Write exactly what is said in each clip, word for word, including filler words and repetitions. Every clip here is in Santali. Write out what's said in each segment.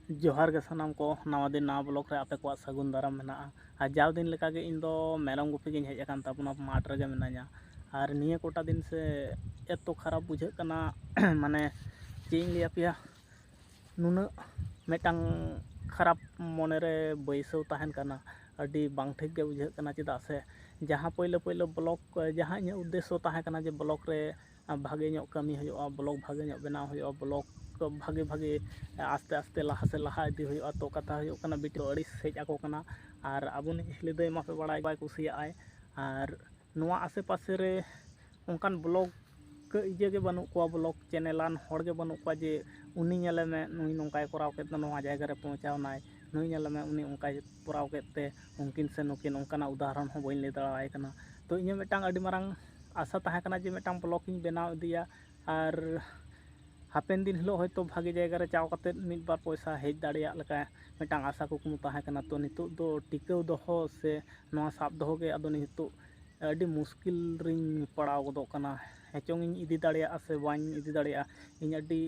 ᱡᱚᱦᱟᱨ ᱜᱮ ᱥᱟᱱᱟᱢ ᱠᱚ, ᱱᱟᱣᱟ ᱫᱤᱱ ᱱᱟᱣᱟ ᱵᱞᱚᱜ ᱨᱮ ᱟᱯᱮ ᱠᱚᱣᱟᱜ ᱥᱟᱹᱜᱩᱱ ᱫᱟᱨᱟᱢ ᱢᱮᱱᱟᱜᱼᱟ᱾ ᱟᱨ ᱡᱟᱣ ᱫᱤᱱ ᱞᱮᱠᱟᱜᱮ ᱤᱧ ᱫᱚ ᱢᱮᱨᱚᱢ ᱜᱩᱯᱤ ᱜᱤᱧ ᱦᱮᱡ ᱟᱠᱟᱱ ᱛᱟᱵᱚᱱᱟ, ᱢᱟᱴᱷ ᱨᱮᱜᱮ ᱢᱤᱱᱟᱹᱧᱟ᱾ ᱟᱨ ᱱᱤᱭᱟᱹ ᱠᱚᱴᱟ ᱫᱤᱱ ᱥᱮ ᱮᱛᱚ ᱠᱷᱟᱨᱟᱯ ᱵᱩᱡᱷᱟᱹᱜ ᱠᱟᱱᱟ, ᱢᱟᱱᱮ ᱪᱮᱫ ᱤᱧ ᱞᱟᱹᱭ ᱟᱯᱮᱭᱟ, ᱱᱩᱱᱟᱹᱜ ᱢᱤᱫᱴᱟᱝ ᱠᱷᱟᱨᱟᱯ ᱢᱚᱱᱮᱨᱮ ᱵᱟᱹᱭᱥᱟᱹᱣ ᱛᱟᱦᱮᱱ ᱠᱟᱱᱟ᱾ ᱟᱹᱰᱤ ᱵᱟᱝ ᱴᱷᱤᱠ ᱜᱮ ᱵᱩᱡᱷᱟᱹᱜ ᱠᱟᱱᱟ, ᱪᱮᱫᱟᱜ ᱥᱮ ᱡᱟᱦᱟᱸ ᱯᱳᱭᱞᱳ ᱯᱳᱭᱞᱳ ᱵᱞᱚᱜ, ᱡᱟᱦᱟᱸ ᱤᱧᱟᱹᱜ ᱩᱫᱽᱫᱮᱥᱥᱚ ᱛᱟᱦᱮᱸ ᱠᱟᱱᱟ ᱡᱮ ᱵᱞᱚᱜ ᱨᱮ ᱵᱷᱟᱜᱮ ᱧᱚᱜ ᱠᱟᱹᱢᱤ ᱦᱩᱭᱩᱜᱼᱟ, ᱵᱞᱚᱜ ᱵᱷᱟᱜᱮ ᱧᱚᱜ ᱵᱮᱱᱟᱣ ᱦᱩᱭᱩᱜᱼᱟ, ᱵᱞᱚᱜ ᱵᱷᱟᱜᱮ ᱵᱷᱟᱜᱮ ᱟᱥᱛᱮ ᱟᱥᱛᱮ ᱞᱟᱦᱟ ᱥᱮᱫ ᱞᱟᱦᱟ ᱤᱫᱤ ᱦᱩᱭᱩᱜᱼᱟ᱾ ᱛᱚ ᱠᱟᱛᱷᱟ ᱦᱩᱭᱩᱜ ᱠᱟᱱᱟ, ᱵᱤᱴᱤ ᱟᱹᱲᱤᱥ ᱦᱮᱡ ᱟᱠᱚ ᱠᱟᱱᱟ᱾ ᱟᱨ ᱟᱵᱚ ᱱᱤᱡ ᱦᱤᱞᱤ ᱫᱟᱹᱭ ᱢᱟᱯᱮ ᱵᱟᱲᱟᱭ, ᱵᱟᱭ ᱠᱩᱥᱤᱭᱟᱜᱼᱟᱭ᱾ ᱟᱨ ᱱᱚᱣᱟ ᱟᱥᱮ ᱯᱟᱥᱮ ᱨᱮ ᱚᱱᱠᱟᱱ ᱵᱞᱚᱜ ᱤᱭᱟᱹ ᱜᱮ ᱵᱟᱹᱱᱩᱜ ᱠᱚᱣᱟ, ᱵᱞᱚᱜ ᱪᱮᱱᱮᱞᱟᱱ ᱦᱚᱲ ᱜᱮ ᱵᱟᱹᱱᱩᱜ ᱠᱚᱣᱟ ᱡᱮ ᱩᱱᱤ ᱧᱮᱞᱮ ᱢᱮ, ᱱᱩᱭ ᱱᱚᱝᱠᱟᱭ ᱠᱚᱨᱟᱣ ᱠᱮᱫ ᱫᱚ, ᱱᱚᱣᱟ ᱡᱟᱭᱜᱟ ᱨᱮ ᱯᱳᱸᱣᱪᱷᱟᱣ ᱱᱟᱭ, ᱱᱩᱭ ᱧᱮᱞᱮ ᱢᱮ, ᱩᱱᱤ ᱚᱱᱠᱟᱭ ᱠᱚᱨᱟᱣ ᱠᱮᱫ ᱛᱮ ᱩᱱᱠᱤᱱ ᱥᱮ ᱱᱩᱠᱤᱱ, ᱚᱱᱠᱟᱱᱟᱜ ᱩᱫᱟᱦᱚᱨᱚᱱ ᱦᱚᱸ ᱵᱟᱹᱧ ᱞᱟᱹᱭ ᱫᱟᱲᱮᱭᱟᱭ ᱠᱟᱱᱟ᱾ ᱛᱚ ᱤᱧᱟᱹᱜ ᱢᱤᱫᱴᱟᱝ ᱟᱹᱰᱤ ᱢᱟᱨᱟᱝ ᱟᱥᱟ ᱛᱟᱦᱮᱸ ᱠᱟᱱᱟ ᱡᱮ ᱢᱤᱫᱴᱟᱝ ᱵᱞᱚᱜ ᱤᱧ ᱵᱮᱱᱟᱣ ᱤᱫᱤᱭᱟ, ᱟᱨ ᱦᱟᱯᱮᱱ ᱫᱤᱱ ᱦᱤᱞᱳᱜ ᱦᱚᱭᱛᱳ ᱵᱷᱟᱜᱮ ᱡᱟᱭᱜᱟ ᱨᱮ ᱪᱟᱣ ᱠᱟᱛᱮᱫ ᱢᱤᱫ ᱵᱟᱨ ᱯᱚᱭᱥᱟ ᱦᱮᱡ ᱫᱟᱲᱮᱭᱟᱜ ᱞᱮᱠᱟ ᱢᱤᱫᱴᱟᱝ ᱟᱥᱟ ᱠᱩᱠᱢᱩ ᱛᱟᱦᱮᱸ ᱠᱟᱱᱟ᱾ ᱛᱚ ᱱᱤᱛᱚᱜ ᱫᱚ ᱴᱤᱠᱟᱹᱣ ᱫᱚᱦᱚ ᱥᱮ ᱱᱚᱣᱟ ᱥᱟᱵ ᱫᱚᱦᱚ ᱜᱮ ᱟᱫᱚ ᱱᱤᱛᱚᱜ ᱟᱹᱰᱤ ᱢᱩᱥᱠᱤᱞ ᱨᱤᱧ ᱯᱟᱲᱟᱣ ᱜᱚᱫᱚᱜ ᱠᱟᱱᱟ᱾ ᱦᱮᱪᱚᱝ ᱤᱧ ᱤᱫᱤ ᱫᱟᱲᱮᱭᱟᱜᱼᱟ ᱥᱮ ᱵᱟᱹᱧ ᱤᱫᱤ ᱫᱟᱲᱮᱭᱟᱜᱼᱟ, ᱤᱧ ᱟᱹᱰᱤ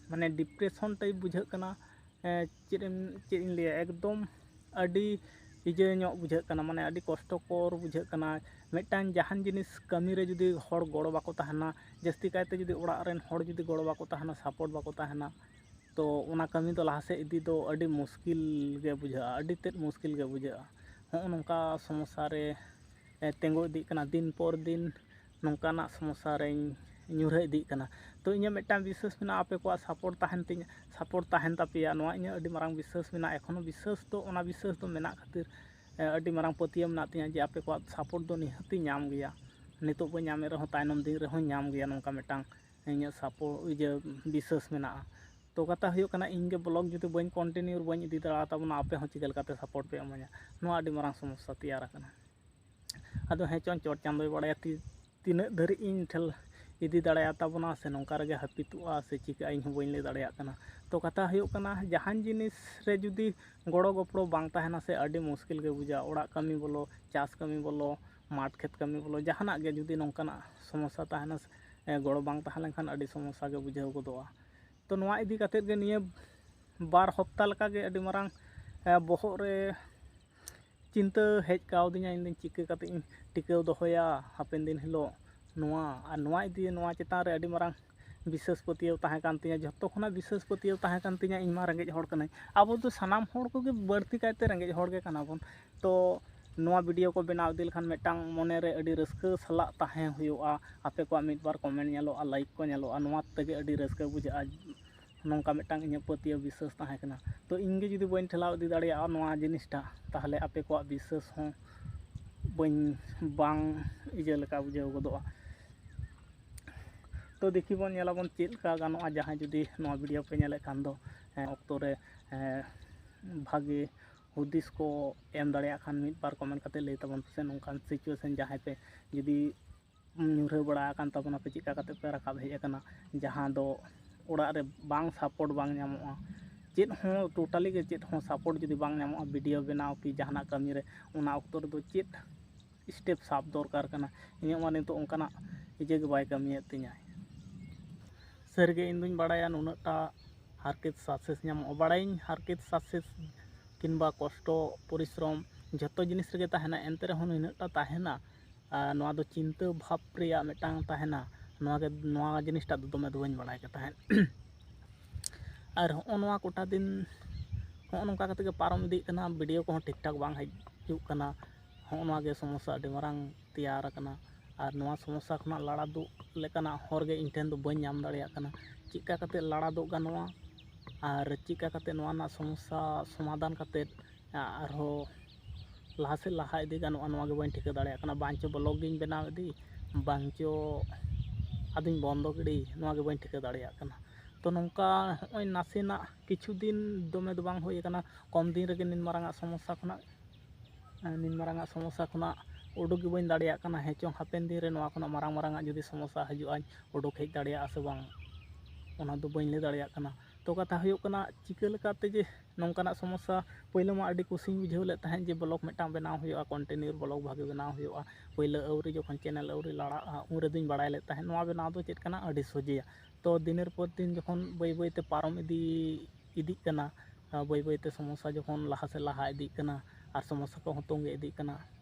ᱢᱟᱱᱮ depression type ᱵᱩᱡᱷᱟᱹᱜ ᱠᱟᱱᱟ᱾ ᱮᱸ, ᱪᱮᱫ ᱮᱢ, ᱪᱮᱫ ᱤᱧ ᱞᱟᱹᱭᱟ, ᱮᱠᱫᱚᱢ ᱟᱹᱰᱤ ᱤᱭᱟᱹ ᱧᱚᱜ ᱵᱩᱡᱷᱟᱹᱜ ᱠᱟᱱᱟ, ᱢᱟᱱᱮ ᱟᱹᱰᱤ ᱠᱚᱥᱴᱚᱠᱚᱨ ᱵᱩᱡᱷᱟᱹᱜ ᱠᱟᱱᱟ᱾ ᱢᱤᱫᱴᱟᱝ ᱡᱟᱦᱟᱱ ᱡᱤᱱᱤᱥ ᱠᱟᱹᱢᱤ ᱨᱮ ᱡᱩᱫᱤ ᱦᱚᱲ ᱜᱚᱲᱚ ᱵᱟᱠᱚ ᱛᱟᱦᱮᱱᱟ, ᱡᱟᱹᱥᱛᱤ ᱠᱟᱭᱛᱮ ᱡᱩᱫᱤ ᱚᱲᱟᱜ ᱨᱮᱱ ᱦᱚᱲ ᱡᱩᱫᱤ ᱜᱚᱲᱚ ᱵᱟᱠᱚ ᱛᱟᱦᱮᱱᱟ, support ᱵᱟᱠᱚ ᱛᱟᱦᱮᱱᱟ, ᱛᱚ ᱚᱱᱟ ᱠᱟᱹᱢᱤ ᱫᱚ ᱞᱟᱦᱟ ᱥᱮᱫ ᱤᱫᱤ ᱫᱚ ᱟᱹᱰᱤ ᱢᱩᱥᱠᱤᱞ ᱜᱮ ᱵᱩᱡᱷᱟᱹᱜᱼᱟ, ᱟᱹᱰᱤ ᱛᱮᱫ ᱢᱩᱥᱠᱤᱞ ᱜᱮ ᱵᱩᱡᱷᱟᱹᱜᱼᱟ᱾ ᱦᱚᱸᱜᱼᱚ ᱱᱚᱝᱠᱟ ᱥᱚᱢᱚᱥᱥᱟ ᱨᱮ, ᱮ, ᱛᱤᱸᱜᱩ ᱤᱫᱤᱜ ᱠᱟᱱᱟ, ᱫᱤᱱ ᱯᱚᱨ ᱫᱤᱱ ᱱᱚᱝᱠᱟᱱᱟᱜ ᱥᱚᱢᱚᱥᱥᱟ ᱨᱮᱧ ᱧᱩᱨᱦᱟᱹ ᱤᱫᱤᱜ ᱠᱟᱱᱟ᱾ ᱛᱚ ᱤᱧᱟᱹᱜ ᱢᱤᱫᱴᱟᱝ ᱵᱤᱥᱥᱟᱹᱥ ᱢᱮᱱᱟᱜᱼᱟ, ᱟᱯᱮ ᱠᱚᱣᱟᱜ support ᱛᱟᱦᱮᱱ ᱛᱤᱧ, support ᱛᱟᱦᱮᱱ ᱛᱟᱯᱮᱭᱟ, ᱱᱚᱣᱟ ᱤᱧᱟᱹᱜ ᱟᱹᱰᱤ ᱢᱟᱨᱟᱝ ᱵᱤᱥᱥᱟᱹᱥ ᱢᱮᱱᱟᱜᱼᱟ᱾ ᱮᱠᱷᱚᱱᱳ ᱵᱤᱥᱥᱟᱹᱥ ᱫᱚ, ᱚᱱᱟ ᱵᱤᱥᱥᱟᱹᱥ ᱫᱚ ᱢᱮᱱᱟᱜ ᱠᱷᱟᱹᱛᱤᱨ, ᱮ, ᱟᱹᱰᱤ ᱢᱟᱨᱟᱝ ᱯᱟᱹᱛᱭᱟᱹᱣ ᱢᱮᱱᱟᱜ ᱛᱤᱧᱟᱹ ᱡᱮ ᱟᱯᱮ ᱠᱚᱣᱟᱜ support ᱫᱚ ᱱᱤᱦᱟᱹᱛᱤᱧ ᱧᱟᱢ ᱜᱮᱭᱟ᱾ ᱱᱤᱛᱚᱜ ᱵᱟᱹᱧ ᱧᱟᱢᱮᱫ ᱨᱮᱦᱚᱸ ᱛᱟᱭᱱᱚᱢ ᱫᱤᱱ ᱨᱮᱦᱚᱸᱧ ᱧᱟᱢ ᱜᱮᱭᱟ, ᱱᱚᱝᱠᱟ ᱢᱤᱫᱴᱟᱝ ᱤᱧᱟᱹᱜ support, ᱤᱭᱟᱹ, ᱵᱤᱥᱥᱟᱹᱥ ᱢᱮᱱᱟᱜᱼᱟ᱾ ᱛᱚ ᱠᱟᱛᱷᱟ ᱦᱩᱭᱩᱜ ᱠᱟᱱᱟ, ᱤᱧ ᱜᱮ ᱵᱞᱚᱜ ᱡᱩᱫᱤ ᱵᱟᱹᱧ continue ᱟᱨ ᱵᱟᱹᱧ ᱤᱫᱤ ᱫᱟᱲᱮᱭᱟᱜ ᱛᱟᱵᱚᱱᱟ, ᱟᱯᱮ ᱦᱚᱸ ᱪᱤᱠᱟᱹ ᱞᱮᱠᱟᱛᱮ support ᱯᱮ ᱮᱢᱟᱹᱧᱟ? ᱱᱚᱣᱟ ᱟᱹᱰᱤ ᱢᱟᱨᱟᱝ ᱥᱚᱢᱚᱥᱥᱟ ᱛᱮᱭᱟᱨ ᱟᱠᱟᱱᱟ᱾ ᱟᱫᱚ ᱦᱮᱸ ᱪᱚᱝ, ᱪᱚᱴ ᱪᱟᱸᱫᱚᱭ ᱵᱟᱲᱟᱭᱟ ᱛᱤ-, ᱛᱤᱱᱟᱹᱜ ᱫᱷᱟᱹᱨᱤᱡ ᱤᱧ ᱴᱷᱮᱱ ᱤᱫᱤ ᱫᱟᱲᱮᱭᱟᱜ ᱛᱟᱵᱚᱱᱟ ᱥᱮ ᱱᱚᱝᱠᱟ ᱨᱮᱜᱮ ᱦᱟᱹᱯᱤᱫᱚᱜᱼᱟ ᱥᱮ ᱪᱤᱠᱟᱹᱜᱼᱟ, ᱤᱧ ᱦᱚᱸ ᱵᱟᱹᱧ ᱞᱟᱹᱭ ᱫᱟᱲᱮᱭᱟᱜ ᱠᱟᱱᱟ᱾ ᱛᱚ ᱠᱟᱛᱷᱟ ᱦᱩᱭᱩᱜ ᱠᱟᱱᱟ, ᱡᱟᱦᱟᱱ ᱡᱤᱱᱤᱥ ᱨᱮ ᱡᱩᱫᱤ ᱜᱚᱲᱚ ᱜᱚᱯᱚᱲᱚ ᱵᱟᱝ ᱛᱟᱦᱮᱱᱟ ᱥᱮ, ᱟᱹᱰᱤ ᱢᱩᱥᱠᱤᱞ ᱜᱮ ᱵᱩᱡᱷᱟᱹᱜᱼᱟ᱾ ᱚᱲᱟᱜ ᱠᱟᱹᱢᱤ ᱵᱚᱞᱚ, ᱪᱟᱥ ᱠᱟᱹᱢᱤ ᱵᱚᱞᱚ, ᱢᱟᱴᱷ ᱠᱷᱮᱛ ᱠᱟᱹᱢᱤ ᱵᱚᱞᱚ, ᱡᱟᱦᱟᱱᱟᱜ ᱜᱮ ᱡᱩᱫᱤ ᱱᱚᱝᱠᱟᱱᱟᱜ ᱥᱚᱢᱚᱥᱥᱟ ᱛᱟᱦᱮᱱᱟ, ᱮ, ᱜᱚᱲᱚ ᱵᱟᱝ ᱛᱟᱦᱮᱸ ᱞᱮᱱᱠᱷᱟᱱ ᱟᱹᱰᱤ ᱥᱚᱢᱚᱥᱥᱟ ᱜᱮ ᱵᱩᱡᱷᱟᱹᱣ ᱜᱚᱫᱚᱜᱼᱟ᱾ ᱛᱚ ᱱᱚᱣᱟ ᱤᱫᱤ ᱠᱟᱛᱮᱫ ᱜᱮ ᱱᱤᱭᱟᱹ ᱵᱟᱨ ᱦᱚᱯᱛᱟ ᱞᱮᱠᱟᱜᱮ ᱟᱹᱰᱤ ᱢᱟᱨᱟᱝ ᱵᱚᱦᱚᱜ ᱨᱮ ᱪᱤᱱᱛᱟᱹ ᱦᱮᱡ ᱠᱟᱣᱫᱤᱧᱟ, ᱤᱧᱫᱚᱧ ᱪᱤᱠᱟᱹ ᱠᱟᱛᱮ ᱤᱧ ᱴᱤᱠᱟᱹᱣ ᱫᱚᱦᱚᱭᱟ ᱦᱟᱯᱮᱱ ᱫᱤᱱ ᱦᱤᱞᱳᱜ ᱱᱚᱣᱟ, ᱟᱨ ᱱᱚᱣᱟ ᱤᱫᱤ, ᱱᱚᱣᱟ ᱪᱮᱛᱟᱱ ᱨᱮ ᱟᱹᱰᱤ ᱢᱟᱨᱟᱝ ᱵᱤᱥᱥᱟᱹᱥ ᱯᱟᱹᱛᱭᱟᱹᱣ ᱛᱟᱦᱮᱸ ᱠᱟᱱ ᱛᱤᱧᱟᱹ᱾ ᱡᱷᱚᱛᱚ ᱠᱷᱚᱱᱟᱜ ᱵᱤᱥᱥᱟᱹᱥ ᱯᱟᱹᱛᱭᱟᱹᱣ ᱛᱟᱦᱮᱸ ᱠᱟᱱ ᱛᱤᱧᱟᱹ, ᱤᱧ ᱢᱟ ᱨᱮᱸᱜᱮᱡ ᱦᱚᱲ ᱠᱟᱹᱱᱟᱹᱧ᱾ ᱟᱵᱚ ᱫᱚ ᱥᱟᱱᱟᱢ ᱦᱚᱲ ᱠᱚᱜᱮ ᱵᱟᱹᱲᱛᱤ ᱠᱟᱭᱛᱮ ᱨᱮᱸᱜᱮᱡ ᱦᱚᱲ ᱜᱮ ᱠᱟᱱᱟ ᱵᱚᱱ᱾ ᱛᱚ ᱱᱚᱣᱟ ᱵᱷᱤᱰᱤᱭᱳ ᱠᱚ ᱵᱮᱱᱟᱣ ᱤᱫᱤ ᱞᱮᱠᱷᱟᱱ ᱢᱤᱫᱴᱟᱝ ᱢᱚᱱᱮ ᱨᱮ ᱟᱹᱰᱤ ᱨᱟᱹᱥᱠᱟᱹ ᱥᱟᱞᱟᱜ ᱛᱟᱦᱮᱸ ᱦᱩᱭᱩᱜᱼᱟ᱾ ᱟᱯᱮ ᱠᱚᱣᱟᱜ ᱢᱤᱫ ᱵᱟᱨ ᱠᱚᱢᱮᱱᱴ ᱧᱮᱞᱚᱜᱼᱟ, ᱞᱟᱭᱤᱠ ᱠᱚ ᱧᱮᱞᱚᱜᱼᱟ, ᱱᱚᱣᱟ ᱛᱮᱜᱮ ᱟᱹᱰᱤ ᱨᱟᱹᱥᱠᱟᱹ ᱵᱩᱡᱷᱟᱹᱜᱼᱟ᱾ ᱱᱚᱝᱠᱟ ᱢᱤᱫᱴᱟᱝ ᱤᱧᱟᱹᱜ ᱯᱟᱹᱛᱭᱟᱹᱣ ᱵᱤᱥᱥᱟᱹᱥ ᱛᱟᱦᱮᱸ ᱠᱟᱱᱟ᱾ ᱛᱚ ᱤᱧ ᱜᱮ ᱡᱩᱫᱤ ᱵᱟᱹᱧ ᱴᱷᱮᱞᱟᱣ ᱤᱫᱤ ᱫᱟᱲᱮᱭᱟᱜᱼᱟ ᱱᱚᱣᱟ ᱡᱤᱱᱤᱥᱴᱟ, ᱛᱟᱦᱚᱞᱮ ᱟᱯᱮ ᱠᱚᱣᱟᱜ ᱵᱤᱥᱥᱟᱹᱥ ᱦᱚᱸ ᱵᱟᱹᱧ, ᱵᱟᱝ ᱤᱭᱟᱹ ᱞᱮᱠᱟ ᱵᱩᱡᱷᱟᱹᱣ ᱜᱚᱫᱚᱜᱼᱟ᱾ ᱛᱚ ᱫᱮᱠᱷᱤ ᱵᱚᱱ, ᱧᱮᱞᱟᱵᱚᱱ ᱪᱮᱫ ᱞᱮᱠᱟ ᱜᱟᱱᱚᱜᱼᱟ᱾ ᱡᱟᱦᱟᱸᱭ ᱡᱩᱫᱤ ᱱᱚᱣᱟ ᱵᱷᱤᱰᱤᱭᱳ ᱯᱮ ᱧᱮᱞᱮᱫ ᱠᱷᱟᱱ ᱫᱚ, ᱦᱮᱸ, ᱚᱠᱛᱚ ᱨᱮ, ᱦᱮᱸ, ᱵᱷᱟᱜᱮ ᱦᱩᱫᱤᱥ ᱠᱚ ᱮᱢ ᱫᱟᱲᱮᱭᱟᱜ ᱠᱷᱟᱱ, ᱢᱤᱫ ᱵᱟᱨ ᱠᱚᱢᱮᱱᱴ ᱠᱟᱛᱮ ᱞᱟᱹᱭ ᱛᱟᱵᱚᱱ ᱯᱮᱥᱮ, ᱱᱚᱝᱠᱟᱱ ᱥᱤᱪᱩᱭᱮᱥᱚᱱ ᱡᱟᱦᱟᱸᱭ ᱯᱮ ᱡᱩᱫᱤ ᱧᱩᱨᱦᱟᱹ ᱵᱟᱲᱟ ᱟᱠᱟᱱ ᱛᱟᱵᱚᱱᱟ ᱯᱮ, ᱪᱮᱫ ᱞᱮᱠᱟ ᱠᱟᱛᱮ ᱯᱮ ᱨᱟᱠᱟᱵ ᱦᱮᱡ ᱟᱠᱟᱱᱟ, ᱡᱟᱦᱟᱸ ᱫᱚ ᱚᱲᱟᱜ ᱨᱮ ᱵᱟᱝ ᱥᱟᱯᱳᱨᱴ ᱵᱟᱝ ᱧᱟᱢᱚᱜᱼᱟ, ᱪᱮᱫ ᱦᱚᱸ, ᱴᱳᱴᱟᱞᱤ ᱜᱮ ᱪᱮᱫ ᱦᱚᱸ ᱥᱟᱯᱳᱨᱴ ᱡᱩᱫᱤ ᱵᱟᱝ ᱧᱟᱢᱚᱜᱼᱟ ᱵᱷᱤᱰᱤᱭᱳ ᱵᱮᱱᱟᱣ ᱠᱤ ᱡᱟᱦᱟᱱᱟᱜ ᱠᱟᱹᱢᱤ ᱨᱮ, ᱚᱱᱟ ᱚᱠᱛᱚ ᱨᱮᱫᱚ ᱪᱮᱫ ᱥᱴᱮᱯ ᱥᱟᱵ ᱫᱚᱨᱠᱟᱨ ᱠᱟᱱᱟ? ᱤᱧᱟᱹᱜ ᱢᱟ ᱱᱤᱛᱚᱜ ᱚᱱᱠᱟᱱᱟᱜ ᱤᱭᱟᱹ ᱜᱮ ᱵᱟᱭ ᱠᱟᱹᱢᱤᱭᱮᱫ ᱛᱤᱧᱟᱹ᱾ ᱥᱟᱹᱨᱤᱜᱮ ᱤᱧ ᱫᱩᱧ ᱵᱟᱲᱟᱭᱟ ᱱᱩᱱᱟᱹᱜᱴᱟ ᱦᱟᱨᱠᱮᱛ ᱥᱟᱥᱮᱥ ᱧᱟᱢᱚᱜᱼᱟ, ᱵᱟᱲᱟᱭᱟᱹᱧ ᱦᱟᱨᱠᱮᱛ ᱥᱟᱥᱮᱥ ᱠᱤᱝᱵᱟ ᱠᱚᱥᱴᱚ ᱯᱚᱨᱤᱥᱨᱚᱢ ᱡᱷᱚᱛᱚ ᱡᱤᱱᱤᱥ ᱨᱮᱜᱮ ᱛᱟᱦᱮᱱᱟ, ᱮᱱᱛᱮ ᱨᱮᱦᱚᱸ ᱱᱩᱱᱟᱹᱜᱴᱟ ᱛᱟᱦᱮᱱᱟ᱾ ᱟᱨ ᱱᱚᱣᱟ ᱫᱚ ᱪᱤᱱᱛᱟᱹ ᱵᱷᱟᱵᱽ ᱨᱮᱭᱟᱜ ᱢᱤᱫᱴᱟᱝ ᱛᱟᱦᱮᱱᱟ᱾ ᱱᱚᱣᱟ ᱜᱮ, ᱱᱚᱣᱟ ᱡᱤᱱᱤᱥᱴᱟᱜ ᱫᱚ ᱫᱚᱢᱮ ᱫᱚ ᱵᱟᱹᱧ ᱵᱟᱲᱟᱭ ᱠᱟᱱ ᱛᱟᱦᱮᱸᱫ᱾ ᱟᱨ ᱦᱚᱸᱜᱼᱚ ᱱᱚᱣᱟ ᱠᱚᱴᱟ ᱫᱤᱱ ᱦᱚᱸᱜᱼᱚ ᱱᱚᱝᱠᱟ ᱠᱟᱛᱮ ᱜᱮ ᱯᱟᱨᱚᱢ ᱤᱫᱤᱜ ᱠᱟᱱᱟ, ᱵᱷᱤᱰᱤᱭᱳ ᱠᱚᱦᱚᱸ ᱴᱷᱤᱠ ᱴᱷᱟᱠ ᱵᱟᱝ ᱦᱤᱡᱩᱜ ᱠᱟᱱᱟ᱾ ᱦᱚᱸᱜᱼᱚ ᱱᱚᱣᱟ ᱜᱮ ᱥᱚᱢᱚᱥᱥᱟ ᱟᱹᱰᱤ ᱢᱟᱨᱟᱝ ᱛᱮᱭᱟᱨ ᱟᱠᱟᱱᱟ᱾ ᱟᱨ ᱱᱚᱣᱟ ᱥᱚᱢᱚᱥᱥᱟ ᱠᱷᱚᱱᱟᱜ ᱞᱟᱲᱟ ᱫᱩᱜ ᱞᱮᱠᱟᱱᱟᱜ ᱦᱚᱨ ᱜᱮ ᱤᱧ ᱴᱷᱮᱱ ᱫᱚ ᱵᱟᱹᱧ ᱧᱟᱢ ᱫᱟᱲᱮᱭᱟᱜ ᱠᱟᱱᱟ᱾ ᱪᱮᱫ ᱞᱮᱠᱟ ᱠᱟᱛᱮ ᱞᱟᱲᱟ ᱫᱩᱜ ᱜᱟᱱᱚᱜᱼᱟ ᱟᱨ ᱪᱮᱫ ᱞᱮᱠᱟ ᱠᱟᱛᱮ ᱱᱚᱣᱟ ᱨᱮᱱᱟᱜ ᱥᱚᱢᱚᱥᱥᱟ ᱥᱚᱢᱟᱫᱷᱟᱱ ᱠᱟᱛᱮ ᱟᱨᱦᱚᱸ ᱞᱟᱦᱟ ᱥᱮᱫ ᱞᱟᱦᱟ ᱤᱫᱤ ᱜᱟᱱᱚᱜᱼᱟ, ᱱᱚᱣᱟ ᱜᱮ ᱵᱟᱹᱧ ᱴᱷᱤᱠᱟᱹ ᱫᱟᱲᱮᱭᱟᱜ ᱠᱟᱱᱟ᱾ ᱵᱟᱝ ᱪᱚ ᱵᱞᱚᱜ ᱜᱤᱧ ᱵᱮᱱᱟᱣ ᱤᱫᱤ, ᱵᱟᱝ ᱪᱚ ᱟᱫᱚᱧ ᱵᱚᱱᱫᱚ ᱜᱤᱰᱤ, ᱱᱚᱣᱟ ᱜᱮ ᱵᱟᱹᱧ ᱴᱷᱤᱠᱟᱹ ᱫᱟᱲᱮᱭᱟᱜ ᱠᱟᱱᱟ᱾ ᱛᱚ ᱱᱚᱝᱠᱟ ᱦᱚᱸᱜᱼᱚᱭ ᱱᱟᱥᱮᱱᱟᱜ ᱠᱤᱪᱷᱩ ᱫᱤᱱ, ᱫᱚᱢᱮ ᱫᱚ ᱵᱟᱝ ᱦᱩᱭ ᱟᱠᱟᱱᱟ, ᱠᱚᱢ ᱫᱤᱱ ᱨᱮᱜᱮ ᱱᱤᱱ ᱢᱟᱨᱟᱝᱟᱜ ᱥᱚᱢᱚᱥᱥᱟ ᱠᱷᱚᱱᱟᱜ, ᱱᱤᱱ ᱢᱟᱨᱟᱝᱟᱜ ᱥᱚᱢᱚᱥᱥᱟ ᱠᱷᱚᱱᱟᱜ ᱩᱰᱩᱠ ᱜᱮ ᱵᱟᱹᱧ ᱫᱟᱲᱮᱭᱟᱜ ᱠᱟᱱᱟ᱾ ᱦᱮᱸ ᱪᱚᱝ ᱦᱟᱯᱮᱱ ᱫᱤᱱ ᱨᱮ ᱱᱚᱣᱟ ᱠᱷᱚᱱᱟᱜ ᱢᱟᱨᱟᱝ ᱢᱟᱨᱟᱝᱟᱜ ᱡᱩᱫᱤ ᱥᱚᱢᱚᱥᱥᱟ ᱦᱤᱡᱩᱜᱼᱟ, ᱩᱰᱩᱠ ᱦᱮᱡ ᱫᱟᱲᱮᱭᱟᱜᱼᱟ ᱥᱮ ᱵᱟᱝ, ᱚᱱᱟ ᱫᱚ ᱵᱟᱹᱧ ᱞᱟᱹᱭ ᱫᱟᱲᱮᱭᱟᱜ ᱠᱟᱱᱟ᱾ ᱛᱚ ᱠᱟᱛᱷᱟ ᱦᱩᱭᱩᱜ ᱠᱟᱱᱟ, ᱪᱤᱠᱟᱹ ᱞᱮᱠᱟᱛᱮ ᱡᱮ ᱱᱚᱝᱠᱟᱱᱟᱜ ᱥᱚᱢᱚᱥᱥᱟ, ᱯᱳᱭᱞᱳ ᱢᱟ ᱟᱹᱰᱤ ᱠᱩᱥᱤᱧ ᱵᱩᱡᱷᱟᱹᱣ ᱞᱮᱫ ᱛᱟᱦᱮᱸᱫ ᱡᱮ ᱵᱞᱚᱜ ᱢᱤᱫᱴᱟᱝ ᱵᱮᱱᱟᱣ ᱦᱩᱭᱩᱜᱼᱟ, ᱠᱚᱱᱴᱤᱱᱤᱭᱩ ᱵᱞᱚᱜ ᱵᱷᱟᱜᱮ ᱵᱮᱱᱟᱣ ᱦᱩᱭᱩᱜᱼᱟ᱾ ᱯᱳᱭᱞᱳ ᱟᱹᱣᱨᱤ, ᱡᱚᱠᱷᱚᱱ ᱪᱮᱱᱮᱞ ᱟᱹᱣᱨᱤ ᱞᱟᱲᱟᱜᱼᱟ, ᱩᱱ ᱨᱮᱫᱚᱧ ᱵᱟᱲᱟᱭ ᱞᱮᱫ ᱛᱟᱦᱮᱸᱫ ᱱᱚᱣᱟ ᱵᱮᱱᱟᱣ ᱫᱚ ᱪᱮᱫ ᱠᱟᱱᱟ, ᱟᱹᱰᱤ ᱥᱚᱡᱷᱮᱭᱟ᱾ ᱛᱚ ᱫᱤᱱᱮᱨ ᱯᱚᱨ ᱫᱤᱱ ᱡᱚᱠᱷᱚᱱ ᱵᱟᱹᱭ ᱵᱟᱹᱭ ᱛᱮ ᱯᱟᱨᱚᱢ ᱤᱫᱤ ᱤᱫᱤᱜ ᱠᱟᱱᱟ᱾ ᱵᱟᱹᱭ ᱵᱟᱹᱭᱛᱮ ᱥᱚᱢᱚᱥᱥᱟ ᱡᱚᱠᱷᱚᱱ ᱞᱟᱦᱟ ᱥᱮᱫ ᱞᱟᱦᱟ ᱤᱫᱤᱜ ᱠᱟᱱᱟ ᱟᱨ ᱥᱚᱢᱚᱥᱥᱟ ᱠᱚᱦᱚᱸ ᱛᱚᱸᱜᱮ ᱤᱫᱤᱜ ᱠᱟᱱᱟ,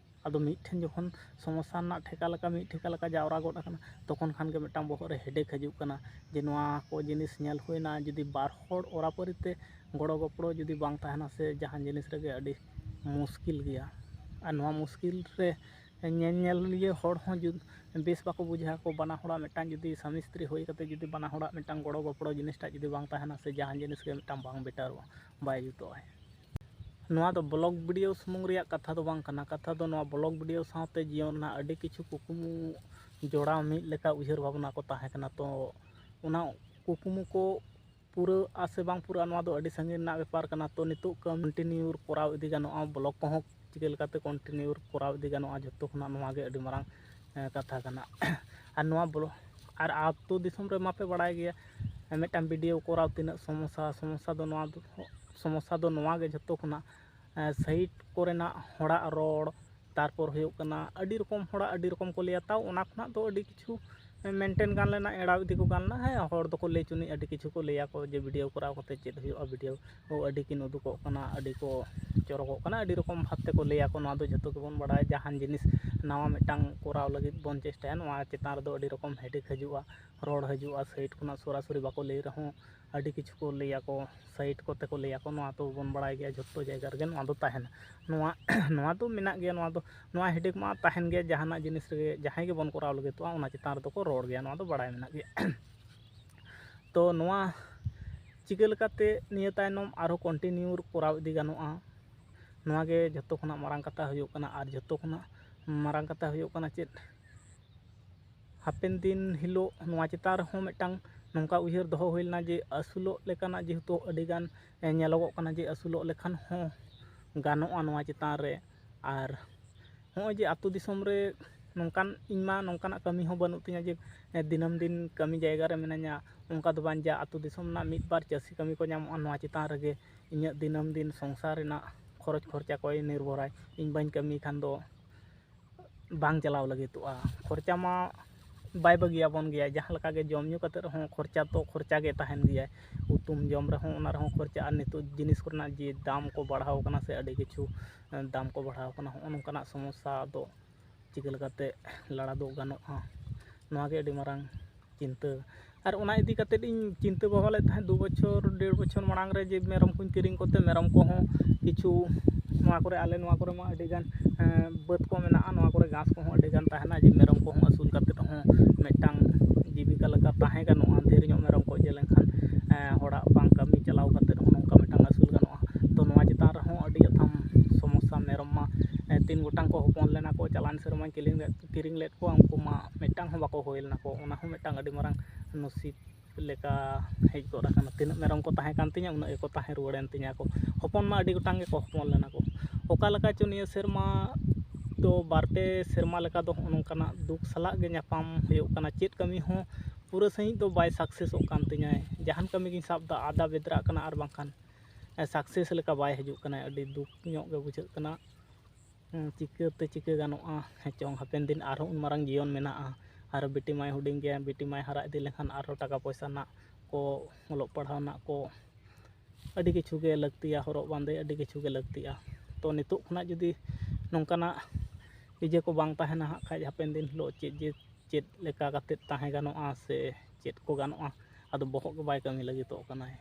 ᱟᱫᱚ ᱢᱤᱫ ᱴᱷᱮᱱ ᱡᱚᱠᱷᱚᱱ ᱥᱚᱢᱚᱥᱥᱟ ᱨᱮᱱᱟᱜ ᱴᱷᱮᱠᱟ ᱞᱮᱠᱟ ᱢᱤᱫ ᱴᱷᱮᱠᱟ ᱞᱮᱠᱟ ᱡᱟᱣᱨᱟ ᱜᱚᱫ ᱟᱠᱟᱱᱟ, ᱛᱚᱠᱷᱚᱱ ᱠᱷᱟᱱ ᱜᱮ ᱢᱤᱫᱴᱟᱝ ᱵᱚᱦᱚᱜ ᱨᱮ ᱦᱮᱰᱮᱠ ᱦᱤᱡᱩᱜ ᱠᱟᱱᱟ ᱡᱮ ᱱᱚᱣᱟ ᱠᱚ ᱡᱤᱱᱤᱥ ᱧᱮᱞ ᱦᱩᱭᱱᱟ, ᱡᱩᱫᱤ ᱵᱟᱨ ᱦᱚᱲ ᱚᱨᱟᱯᱟᱹᱨᱤ ᱛᱮ ᱜᱚᱲᱚ ᱜᱚᱯᱚᱲᱚ ᱡᱩᱫᱤ ᱵᱟᱝ ᱛᱟᱦᱮᱱᱟ ᱥᱮ, ᱡᱟᱦᱟᱱ ᱡᱤᱱᱤᱥ ᱨᱮᱜᱮ ᱟᱹᱰᱤ ᱢᱩᱥᱠᱤᱞ ᱜᱮᱭᱟ᱾ ᱟᱨ ᱱᱚᱣᱟ ᱢᱩᱥᱠᱤᱞ ᱨᱮ ᱧᱮᱧᱮᱞᱤᱭᱟᱹ ᱦᱚᱲ ᱦᱚᱸ ᱡᱩᱫ-, ᱵᱮᱥ ᱵᱟᱠᱚ ᱵᱩᱡᱷᱟᱹᱣᱟ ᱠᱚ᱾ ᱵᱟᱱᱟ ᱦᱚᱲᱟᱜ ᱢᱤᱫᱴᱟᱝ ᱡᱩᱫᱤ ᱥᱟᱢᱤ ᱥᱛᱨᱤ ᱦᱩᱭ ᱠᱟᱛᱮ ᱡᱩᱫᱤ ᱵᱟᱱᱟ ᱦᱚᱲᱟᱜ ᱢᱤᱫᱴᱟᱝ ᱜᱚᱲᱚ ᱜᱚᱯᱚᱲᱚ ᱡᱤᱱᱤᱥᱴᱟᱜ ᱡᱩᱫᱤ ᱵᱟᱝ ᱛᱟᱦᱮᱱᱟ ᱥᱮ, ᱡᱟᱦᱟᱱ ᱡᱤᱱᱤᱥ ᱜᱮ ᱢᱤᱫᱴᱟᱝ ᱵᱟᱝ ᱵᱮᱴᱟᱨᱚᱜᱼᱟ, ᱵᱟᱭ ᱡᱩᱛᱚᱜᱼᱟ᱾ ᱱᱚᱣᱟ ᱫᱚ ᱵᱞᱚᱜ ᱵᱷᱤᱰᱤᱭᱳ ᱥᱩᱢᱩᱝ ᱨᱮᱭᱟᱜ ᱠᱟᱛᱷᱟ ᱫᱚ ᱵᱟᱝ ᱠᱟᱱᱟ᱾ ᱠᱟᱛᱷᱟ ᱫᱚ ᱱᱚᱣᱟ ᱵᱞᱚᱜ ᱵᱷᱤᱰᱤᱭᱳ ᱥᱟᱶᱛᱮ ᱡᱤᱭᱚᱱ ᱨᱮᱱᱟᱜ ᱟᱹᱰᱤ ᱠᱤᱪᱷᱩ ᱠᱩᱠᱢᱩ ᱡᱚᱲᱟᱣ ᱢᱤᱫ ᱞᱮᱠᱟ ᱩᱭᱦᱟᱹᱨ ᱵᱷᱟᱵᱽᱱᱟ ᱠᱚ ᱛᱟᱦᱮᱸ ᱠᱟᱱᱟ᱾ ᱛᱚ ᱚᱱᱟ ᱠᱩᱠᱢᱩ ᱠᱚ ᱯᱩᱨᱟᱹᱜᱼᱟ ᱥᱮ ᱵᱟᱝ ᱯᱩᱨᱟᱹᱜᱼᱟ, ᱱᱚᱣᱟ ᱫᱚ ᱟᱹᱰᱤ ᱥᱟᱺᱜᱤᱧ ᱨᱮᱱᱟᱜ ᱵᱮᱯᱟᱨ ᱠᱟᱱᱟ᱾ ᱛᱚ ᱱᱤᱛᱚᱜ ᱠᱚᱱᱴᱤᱱᱤᱭᱩ ᱠᱚᱨᱟᱣ ᱤᱫᱤ ᱜᱟᱱᱚᱜᱼᱟ, ᱵᱞᱚᱜ ᱠᱚᱦᱚᱸ ᱪᱤᱠᱟᱹ ᱞᱮᱠᱟᱛᱮ ᱠᱚᱱᱴᱤᱱᱤᱭᱩ ᱠᱚᱨᱟᱣ ᱤᱫᱤ ᱜᱟᱱᱚᱜᱼᱟ, ᱡᱚᱛᱚ ᱠᱷᱚᱱᱟᱜ ᱱᱚᱣᱟ ᱜᱮ ᱟᱹᱰᱤ ᱢᱟᱨᱟᱝ, ᱮ, ᱠᱟᱛᱷᱟ ᱠᱟᱱᱟ᱾ ᱟᱨ ᱱᱚᱣᱟ ᱵᱞᱚᱜ, ᱟᱨ ᱟᱹᱛᱩ ᱫᱤᱥᱚᱢ ᱨᱮ ᱢᱟᱯᱮ ᱵᱟᱲᱟᱭ ᱜᱮᱭᱟ, ᱢᱤᱫᱴᱟᱝ ᱵᱷᱤᱰᱤᱭᱳ ᱠᱚᱨᱟᱣ ᱛᱤᱱᱟᱹᱜ ᱥᱚᱢᱚᱥᱥᱟ, ᱥᱚᱢᱚᱥᱥᱟ ᱫᱚ ᱱᱚᱣᱟ ᱫᱚ, ᱥᱚᱢᱚᱥᱥᱟ ᱫᱚ ᱱᱚᱣᱟ ᱜᱮ ᱡᱚᱛᱚ ᱠᱷᱚᱱᱟᱜ, ᱮ, ᱥᱟᱭᱤᱰ ᱠᱚᱨᱮᱱᱟᱜ ᱦᱚᱲᱟᱜ ᱨᱚᱲ, ᱛᱟᱨᱯᱚᱨ ᱦᱩᱭᱩᱜ ᱠᱟᱱᱟ ᱟᱹᱰᱤ ᱨᱚᱠᱚᱢ ᱦᱚᱲᱟᱜ ᱟᱹᱰᱤ ᱨᱚᱠᱚᱢ ᱠᱚ ᱞᱟᱹᱭᱟ, ᱛᱟᱣ ᱚᱱᱟ ᱠᱷᱚᱱᱟᱜ ᱫᱚ ᱟᱹᱰᱤ ᱠᱤᱪᱷᱩ ᱢᱮᱱᱴᱮᱱ ᱜᱟᱱ ᱞᱮᱱᱟ, ᱮᱲᱟᱣ ᱤᱫᱤ ᱠᱚ ᱜᱟᱱ ᱞᱮᱱᱟ᱾ ᱦᱮᱸ, ᱦᱚᱲ ᱫᱚᱠᱚ ᱞᱟᱹᱭ ᱪᱩᱱᱤᱡ ᱟᱹᱰᱤ ᱠᱤᱪᱷᱩ ᱠᱚ ᱞᱟᱹᱭᱟᱠᱚ ᱡᱮ ᱵᱷᱤᱰᱤᱭᱳ ᱠᱚᱨᱟᱣ ᱠᱟᱛᱮ ᱪᱮᱫ ᱦᱩᱭᱩᱜᱼᱟ, ᱵᱷᱤᱰᱤᱭᱳ ᱠᱚ ᱟᱹᱰᱤ ᱠᱤᱱ ᱩᱫᱩᱜᱚᱜ ᱠᱟᱱᱟ, ᱟᱹᱰᱤ ᱠᱚ ᱪᱚᱨᱚᱠᱚᱜ ᱠᱟᱱᱟ, ᱟᱹᱰᱤ ᱨᱚᱠᱚᱢ ᱵᱷᱟᱵᱽ ᱛᱮᱠᱚ ᱞᱟᱹᱭᱟᱠᱚ᱾ ᱱᱚᱣᱟ ᱫᱚ ᱡᱷᱚᱛᱚ ᱜᱮᱵᱚᱱ ᱵᱟᱲᱟᱭᱟ, ᱡᱟᱦᱟᱱ ᱡᱤᱱᱤᱥ ᱱᱟᱣᱟ ᱢᱤᱫᱴᱟᱝ ᱠᱚᱨᱟᱣ ᱞᱟᱹᱜᱤᱫ ᱵᱚᱱ ᱪᱮᱥᱴᱟᱭᱟ, ᱱᱚᱣᱟ ᱪᱮᱛᱟᱱ ᱨᱮᱫᱚ ᱟᱹᱰᱤ ᱨᱚᱠᱚᱢ ᱦᱮᱰᱮᱠ ᱦᱤᱡᱩᱜᱼᱟ, ᱨᱚᱲ ᱦᱤᱡᱩᱜᱼᱟ, ᱥᱟᱭᱤᱰ ᱠᱷᱚᱱᱟᱜ ᱥᱚᱨᱟᱥᱚᱨᱤ ᱵᱟᱠᱚ ᱞᱟᱹᱭ ᱨᱮᱦᱚᱸ ᱟᱹᱰᱤ ᱠᱤᱪᱷᱩ ᱠᱚ ᱞᱟᱹᱭᱟᱠᱚ, ᱥᱟᱭᱤᱰ ᱠᱚᱛᱮ ᱠᱚ ᱞᱟᱹᱭᱟᱠᱚ᱾ ᱱᱚᱣᱟ ᱫᱚ ᱵᱚᱱ ᱵᱟᱲᱟᱭ ᱜᱮᱭᱟ, ᱡᱷᱚᱛᱚ ᱡᱟᱭᱜᱟ ᱨᱮᱜᱮ ᱱᱚᱣᱟ ᱫᱚ ᱛᱟᱦᱮᱱᱟ᱾ ᱱᱚᱣᱟ, ᱱᱚᱣᱟ ᱫᱚ ᱢᱮᱱᱟᱜ ᱜᱮᱭᱟ, ᱱᱚᱣᱟ ᱫᱚ, ᱱᱚᱣᱟ ᱦᱮᱰᱮᱠ ᱢᱟ ᱛᱟᱦᱮᱱ ᱜᱮᱭᱟ, ᱡᱟᱦᱟᱱᱟᱜ ᱡᱤᱱᱤᱥ ᱨᱮᱜᱮ ᱡᱟᱦᱟᱸᱭ ᱜᱮᱵᱚᱱ ᱠᱚᱨᱟᱣ ᱞᱟᱹᱜᱤᱫᱚᱜᱼᱟ, ᱚᱱᱟ ᱪᱮᱛᱟᱱ ᱨᱮᱫᱚ ᱠᱚ ᱨᱚᱲ ᱜᱮᱭᱟ, ᱱᱚᱣᱟ ᱫᱚ ᱵᱟᱲᱟᱭ ᱢᱮᱱᱟᱜ ᱜᱮᱭᱟ᱾ ᱛᱚ ᱱᱚᱣᱟ ᱪᱤᱠᱟᱹ ᱞᱮᱠᱟᱛᱮ ᱱᱤᱭᱟᱹ ᱛᱟᱭᱱᱚᱢ ᱟᱨᱦᱚᱸ ᱠᱚᱱᱴᱤᱱᱤᱭᱩ ᱠᱚᱨᱟᱣ ᱤᱫᱤ ᱜᱟᱱᱚᱜᱼᱟ, ᱱᱚᱣᱟ ᱜᱮ ᱡᱷᱚᱛᱚ ᱠᱷᱚᱱᱟᱜ ᱢᱟᱨᱟᱝ ᱠᱟᱛᱷᱟ ᱦᱩᱭᱩᱜ ᱠᱟᱱᱟ᱾ ᱟᱨ ᱡᱷᱚᱛᱚ ᱠᱷᱚᱱᱟᱜ ᱢᱟᱨᱟᱝ ᱠᱟᱛᱷᱟ ᱦᱩᱭᱩᱜ ᱠᱟᱱᱟ ᱪᱮᱫ, ᱦᱟᱯᱮᱱ ᱫᱤᱱ ᱦᱤᱞᱳᱜ ᱱᱚᱣᱟ ᱪᱮᱛᱟᱱ ᱨᱮᱦᱚᱸ ᱢᱤᱫᱴᱟᱝ ᱱᱚᱝᱠᱟ ᱩᱭᱦᱟᱹᱨ ᱫᱚᱦᱚ ᱦᱩᱭ ᱞᱮᱱᱟ ᱡᱮ ᱟᱹᱥᱩᱞᱚᱜ ᱞᱮᱠᱟᱱᱟᱜ ᱡᱮᱦᱮᱛᱩ ᱟᱹᱰᱤᱜᱟᱱ, ᱮ, ᱧᱮᱞᱚᱜᱚᱜ ᱠᱟᱱᱟ ᱡᱮ ᱟᱹᱥᱩᱞᱚᱜ ᱞᱮᱠᱷᱟᱱ ᱦᱚᱸ ᱜᱟᱱᱚᱜᱼᱟ ᱱᱚᱣᱟ ᱪᱮᱛᱟᱱ ᱨᱮ᱾ ᱟᱨ ᱦᱚᱸᱜᱼᱚᱭ ᱡᱮ ᱟᱹᱛᱩ ᱫᱤᱥᱚᱢ ᱨᱮ ᱱᱚᱝᱠᱟᱱ, ᱤᱧ ᱢᱟ ᱱᱚᱝᱠᱟᱱᱟᱜ ᱠᱟᱹᱢᱤ ᱦᱚᱸ ᱵᱟᱹᱱᱩᱜ ᱛᱤᱧᱟᱹ ᱡᱮ, ᱮ, ᱫᱤᱱᱟᱹᱢ ᱫᱤᱱ ᱠᱟᱹᱢᱤ ᱡᱟᱭᱜᱟ ᱨᱮ ᱢᱤᱱᱟᱹᱧᱟ, ᱚᱱᱠᱟ ᱫᱚ ᱵᱟᱝ ᱡᱮ ᱟᱹᱛᱩ ᱫᱤᱥᱚᱢ ᱨᱮᱱᱟᱜ ᱢᱤᱫ ᱵᱟᱨ ᱪᱟᱹᱥᱤ ᱠᱟᱹᱢᱤ ᱠᱚ ᱧᱟᱢᱚᱜᱼᱟ, ᱱᱚᱣᱟ ᱪᱮᱛᱟᱱ ᱨᱮᱜᱮ ᱤᱧᱟᱹᱜ ᱫᱤᱱᱟᱹᱢ ᱫᱤᱱ ᱥᱚᱝᱥᱟᱨ ᱨᱮᱱᱟᱜ ᱠᱷᱚᱨᱚᱪ ᱠᱷᱚᱨᱪᱟ ᱠᱚᱭ ᱱᱤᱨᱵᱷᱚᱨᱟᱭ᱾ ᱤᱧ ᱵᱟᱹᱧ ᱠᱟᱹᱢᱤ ᱠᱷᱟᱱ ᱫᱚ ᱵᱟᱝ ᱪᱟᱞᱟᱣ ᱞᱟᱹᱜᱤᱫᱚᱜᱼᱟ᱾ ᱠᱷᱚᱨᱪᱟ ᱢᱟ ᱵᱟᱭ ᱵᱟᱹᱜᱤᱭᱟᱵᱚᱱ ᱜᱮᱭᱟ᱾ ᱡᱟᱦᱟᱸ ᱞᱮᱠᱟ ᱜᱮ ᱡᱚᱢ ᱧᱩ ᱠᱟᱛᱮ ᱨᱮᱦᱚᱸ ᱠᱷᱚᱨᱪᱟ ᱛᱚ ᱠᱷᱚᱨᱪᱟ ᱜᱮ ᱛᱟᱦᱮᱱ ᱜᱮᱭᱟ᱾ ᱩᱛᱩᱢ ᱡᱚᱢ ᱨᱮᱦᱚᱸ ᱚᱱᱟ ᱨᱮᱦᱚᱸ ᱠᱷᱚᱨᱪᱟ, ᱟᱨ ᱱᱤᱛᱚᱜ ᱡᱤᱱᱤᱥ ᱠᱚᱨᱮᱱᱟᱜ ᱡᱮ ᱫᱟᱢ ᱠᱚ ᱵᱟᱲᱦᱟᱣ ᱠᱟᱱᱟ ᱥᱮ ᱟᱹᱰᱤ ᱠᱤᱪᱷᱩ ᱫᱟᱢ ᱠᱚ ᱵᱟᱲᱦᱟᱣ ᱠᱟᱱᱟ, ᱦᱚᱸᱜᱼᱚ ᱱᱚᱝᱠᱟᱱᱟᱜ ᱥᱚᱢᱚᱥᱥᱟ ᱫᱚ ᱪᱤᱠᱟᱹ ᱞᱮᱠᱟᱛᱮ ᱞᱟᱲᱟ ᱫᱩᱜ ᱜᱟᱱᱚᱜᱼᱟ, ᱱᱚᱣᱟ ᱜᱮ ᱟᱹᱰᱤ ᱢᱟᱨᱟᱝ ᱪᱤᱱᱛᱟᱹ᱾ ᱟᱨ ᱚᱱᱟ ᱤᱫᱤ ᱠᱟᱛᱮᱫ ᱤᱧ ᱪᱤᱱᱛᱟᱹ ᱵᱷᱟᱵᱽᱱᱟ ᱞᱮᱫ ᱛᱟᱦᱮᱸᱫ, ᱫᱩ ᱵᱚᱪᱷᱚᱨ ᱰᱮᱲ ᱵᱚᱪᱷᱚᱨ ᱢᱟᱲᱟᱝ ᱨᱮ ᱡᱮ ᱢᱮᱨᱚᱢ ᱠᱚᱧ ᱠᱤᱨᱤᱧ ᱠᱚᱛᱮ, ᱢᱮᱨᱚᱢ ᱠᱚᱦᱚᱸ ᱠᱤᱪᱷᱩ ᱱᱚᱣᱟ ᱠᱚᱨᱮ, ᱟᱞᱮ ᱱᱚᱣᱟ ᱠᱚᱨᱮ ᱢᱟ ᱟᱹᱰᱤ ᱜᱟᱱ ᱵᱟᱹᱫᱽ ᱠᱚ ᱢᱮᱱᱟᱜᱼᱟ, ᱱᱚᱣᱟ ᱠᱚᱨᱮ ᱜᱷᱟᱥ ᱠᱚᱦᱚᱸ ᱟᱹᱰᱤ ᱜᱟᱱ ᱛᱟᱦᱮᱱᱟ, ᱡᱮ ᱢᱮᱨᱚᱢ ᱠᱚᱦᱚᱸ ᱟᱹᱥᱩᱞ ᱠᱟᱛᱮᱫ ᱦᱚᱸ ᱢᱤᱫᱴᱟᱝ ᱡᱤᱵᱤᱠᱟ ᱞᱮᱠᱟ ᱛᱟᱦᱮᱸ ᱜᱟᱱᱚᱜᱼᱟ᱾ ᱰᱷᱮᱨ ᱧᱚᱜ ᱢᱮᱨᱚᱢ ᱠᱚ ᱤᱭᱟᱹ ᱞᱮᱱᱠᱷᱟᱱ ᱦᱚᱲᱟᱜ ᱵᱟᱝ ᱠᱟᱹᱢᱤ ᱪᱟᱞᱟᱣ ᱠᱟᱛᱮᱫ ᱦᱚᱸ ᱱᱚᱝᱠᱟ ᱢᱤᱫᱴᱟᱝ ᱟᱹᱥᱩᱞ ᱜᱟᱱᱚᱜᱼᱟ᱾ ᱛᱚ ᱱᱚᱣᱟ ᱪᱮᱛᱟᱱ ᱨᱮᱦᱚᱸ ᱟᱹᱰᱤ ᱟᱛᱷᱟᱢ ᱥᱚᱢᱚᱥᱥᱟ᱾ ᱢᱮᱨᱚᱢ ᱢᱟ ᱛᱤᱱ ᱜᱚᱴᱟᱝ ᱠᱚ ᱦᱚᱯᱚᱱ ᱞᱮᱱᱟ ᱠᱚ, ᱪᱟᱞᱟᱣᱮᱱ ᱥᱮᱨᱢᱟᱧ ᱠᱤᱨᱤᱧ ᱞᱮᱫ, ᱠᱤᱨᱤᱧ ᱞᱮᱫ ᱠᱚᱣᱟ, ᱩᱱᱠᱩ ᱢᱟ ᱢᱤᱫᱴᱟᱝ ᱦᱚᱸ ᱵᱟᱠᱚ ᱦᱩᱭ ᱞᱮᱱᱟ ᱠᱚ᱾ ᱚᱱᱟ ᱦᱚᱸ ᱢᱤᱫᱴᱟᱝ ᱟᱹᱰᱤ ᱢᱟᱨᱟᱝ ᱱᱚᱥᱤᱵ ᱞᱮᱠᱟ ᱦᱮᱡ ᱜᱚᱫ ᱟᱠᱟᱱᱟ᱾ ᱛᱤᱱᱟᱹᱜ ᱢᱮᱨᱚᱢ ᱠᱚ ᱛᱟᱦᱮᱸ ᱠᱟᱱ ᱛᱤᱧᱟᱹ, ᱩᱱᱟᱹᱜ ᱜᱮᱠᱚ ᱛᱟᱦᱮᱸ ᱨᱩᱣᱟᱹᱲᱮᱱ ᱛᱤᱧᱟᱹ ᱠᱚ᱾ ᱦᱚᱯᱚᱱ ᱢᱟ ᱟᱹᱰᱤ ᱜᱚᱴᱟᱝ ᱜᱮᱠᱚ ᱦᱚᱯᱚᱱ ᱞᱮᱱᱟ ᱠᱚ᱾ ᱚᱠᱟ ᱞᱮᱠᱟ ᱪᱚ ᱱᱤᱭᱟᱹ ᱥᱮᱨᱢᱟ ᱫᱚ ᱵᱟᱨ ᱯᱮ ᱥᱮᱨᱢᱟ ᱞᱮᱠᱟ ᱫᱚ ᱦᱚᱸᱜᱼᱚ ᱱᱚᱝᱠᱟᱱᱟᱜ ᱫᱩᱠ ᱥᱟᱞᱟᱜ ᱜᱮ ᱧᱟᱯᱟᱢ ᱦᱩᱭᱩᱜ ᱠᱟᱱᱟ᱾ ᱪᱮᱫ ᱠᱟᱹᱢᱤ ᱦᱚᱸ ᱯᱩᱨᱟᱹ ᱥᱟᱺᱦᱤᱡ ᱫᱚ ᱵᱟᱭ ᱥᱟᱠᱥᱮᱥᱚᱜ ᱠᱟᱱ ᱛᱤᱧᱟᱹ᱾ ᱡᱟᱦᱟᱱ ᱠᱟᱹᱢᱤ ᱜᱤᱧ ᱥᱟᱵ ᱮᱫᱟ, ᱟᱫᱟ ᱵᱮᱫᱽᱨᱟᱜ ᱠᱟᱱᱟ, ᱟᱨ ᱵᱟᱝᱠᱷᱟᱱ ᱥᱟᱠᱥᱮᱥ ᱞᱮᱠᱟ ᱵᱟᱭ ᱦᱤᱡᱩᱜ ᱠᱟᱱᱟ᱾ ᱟᱹᱰᱤ ᱫᱩᱠ ᱧᱚᱜ ᱜᱮ ᱵᱩᱡᱷᱟᱹᱜ ᱠᱟᱱᱟ᱾ ᱦᱩᱸ, ᱪᱤᱠᱟᱹᱛᱮ ᱪᱤᱠᱟᱹ ᱜᱟᱱᱚᱜᱼᱟ ᱦᱮᱸ ᱪᱚᱝ, ᱦᱟᱯᱮᱱ ᱫᱤᱱ ᱟᱨᱦᱚᱸ ᱩᱱ ᱢᱟᱨᱟᱝ ᱡᱤᱭᱚᱱ ᱢᱮᱱᱟᱜᱼᱟ᱾ ᱟᱨ ᱵᱤᱴᱤ ᱢᱟᱭ ᱦᱩᱰᱤᱧ ᱜᱮᱭᱟ, ᱵᱤᱴᱤ ᱢᱟᱭ ᱦᱟᱨᱟ ᱤᱫᱤ ᱞᱮᱱᱠᱷᱟᱱ ᱟᱨᱦᱚᱸ ᱴᱟᱠᱟ ᱯᱚᱭᱥᱟ ᱨᱮᱱᱟᱜ ᱠᱚ, ᱚᱞᱚᱜ ᱯᱟᱲᱦᱟᱣ ᱨᱮᱱᱟᱜ ᱠᱚ, ᱟᱹᱰᱤ ᱠᱤᱪᱷᱩ ᱜᱮ ᱞᱟᱹᱠᱛᱤᱭᱟ, ᱦᱚᱨᱚᱜ ᱵᱟᱸᱫᱮ ᱟᱹᱰᱤ ᱠᱤᱪᱷᱩ ᱜᱮ ᱞᱟᱹᱠᱛᱤᱜᱼᱟ᱾ ᱛᱚ ᱱᱤᱛᱚᱜ ᱠᱷᱚᱱᱟᱜ ᱡᱩᱫᱤ ᱱᱚᱝᱠᱟᱱᱟᱜ ᱤᱭᱟᱹ ᱠᱚ ᱵᱟᱝ ᱛᱟᱦᱮᱱᱟ ᱦᱟᱸᱜ ᱠᱷᱟᱡ, ᱦᱟᱯᱮᱱ ᱫᱤᱱ ᱦᱤᱞᱳᱜ ᱪᱮᱫ ᱡᱮ ᱪᱮᱫ ᱞᱮᱠᱟ ᱠᱟᱛᱮᱫ ᱛᱟᱦᱮᱸ ᱜᱟᱱᱚᱜᱼᱟ ᱥᱮ ᱪᱮᱫ ᱠᱚ ᱜᱟᱱᱚᱜᱼᱟ, ᱟᱫᱚ ᱵᱚᱦᱚᱜ ᱜᱮ ᱵᱟᱭ ᱠᱟᱹᱢᱤ ᱞᱟᱹᱜᱤᱫᱚᱜ ᱠᱟᱱᱟᱭ᱾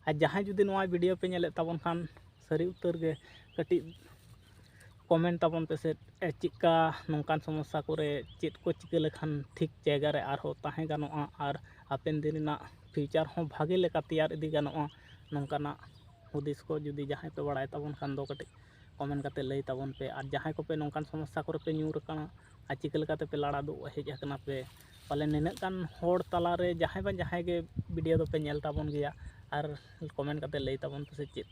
ᱟᱨ ᱡᱟᱦᱟᱸᱭ ᱡᱩᱫᱤ ᱱᱚᱣᱟ ᱵᱷᱤᱰᱤᱭᱳ ᱯᱮ ᱧᱮᱞᱮᱫ ᱛᱟᱵᱚᱱ ᱠᱷᱟᱱ, ᱥᱟᱹᱨᱤ ᱩᱛᱟᱹᱨ ᱜᱮ ᱠᱟᱹᱴᱤᱡ ᱠᱚᱢᱮᱱᱴ ᱛᱟᱵᱚᱱ ᱯᱮᱥᱮ, ᱮ, ᱪᱮᱫᱠᱟ ᱱᱚᱝᱠᱟᱱ ᱥᱚᱢᱚᱥᱥᱟ ᱠᱚᱨᱮ ᱪᱮᱫ ᱠᱚ ᱪᱤᱠᱟᱹ ᱞᱮᱠᱷᱟᱱ ᱴᱷᱤᱠ ᱡᱟᱭᱜᱟ ᱨᱮ ᱟᱨᱦᱚᱸ ᱛᱟᱦᱮᱸ ᱜᱟᱱᱚᱜᱼᱟ ᱟᱨ ᱦᱟᱯᱮᱱ ᱫᱤᱱ ᱨᱮᱱᱟᱜ ᱯᱷᱤᱭᱩᱪᱟᱨ ᱦᱚᱸ ᱵᱷᱟᱜᱮ ᱞᱮᱠᱟ ᱛᱮᱭᱟᱨ ᱤᱫᱤ ᱜᱟᱱᱚᱜᱼᱟ᱾ ᱱᱚᱝᱠᱟᱱᱟᱜ ᱦᱩᱫᱤᱥ ᱠᱚ ᱡᱩᱫᱤ ᱡᱟᱦᱟᱸᱭ ᱯᱮ ᱵᱟᱲᱟᱭ ᱛᱟᱵᱚᱱ ᱠᱷᱟᱱ ᱫᱚ ᱠᱟᱹᱴᱤᱡ ᱠᱚᱢᱮᱱᱴ ᱠᱟᱛᱮ ᱞᱟᱹᱭ ᱛᱟᱵᱚᱱ ᱯᱮ᱾ ᱟᱨ ᱡᱟᱦᱟᱸᱭ ᱠᱚᱯᱮ ᱱᱚᱝᱠᱟᱱ ᱥᱚᱢᱚᱥᱥᱟ ᱠᱚᱨᱮ ᱯᱮ ᱧᱩᱨ ᱟᱠᱟᱱᱟ ᱟᱨ ᱪᱤᱠᱟᱹ ᱞᱮᱠᱟᱛᱮ ᱯᱮ ᱞᱟᱲᱟ ᱫᱩᱜ ᱦᱮᱡ ᱟᱠᱟᱱᱟ ᱯᱮ, ᱯᱟᱞᱮ ᱱᱤᱱᱟᱹᱜ ᱜᱟᱱ ᱦᱚᱲ ᱛᱟᱞᱟᱨᱮ ᱡᱟᱦᱟᱸᱭ ᱵᱟᱝ ᱡᱟᱦᱟᱸᱭ ᱜᱮ ᱵᱷᱤᱰᱤᱭᱳ ᱫᱚᱯᱮ ᱧᱮᱞ ᱛᱟᱵᱚᱱ ᱜᱮᱭᱟ᱾ ᱟᱨ ᱠᱚᱢᱮᱱᱴ ᱠᱟᱛᱮ ᱞᱟᱹᱭ ᱛᱟᱵᱚᱱ ᱯᱮᱥᱮ ᱪᱮᱫ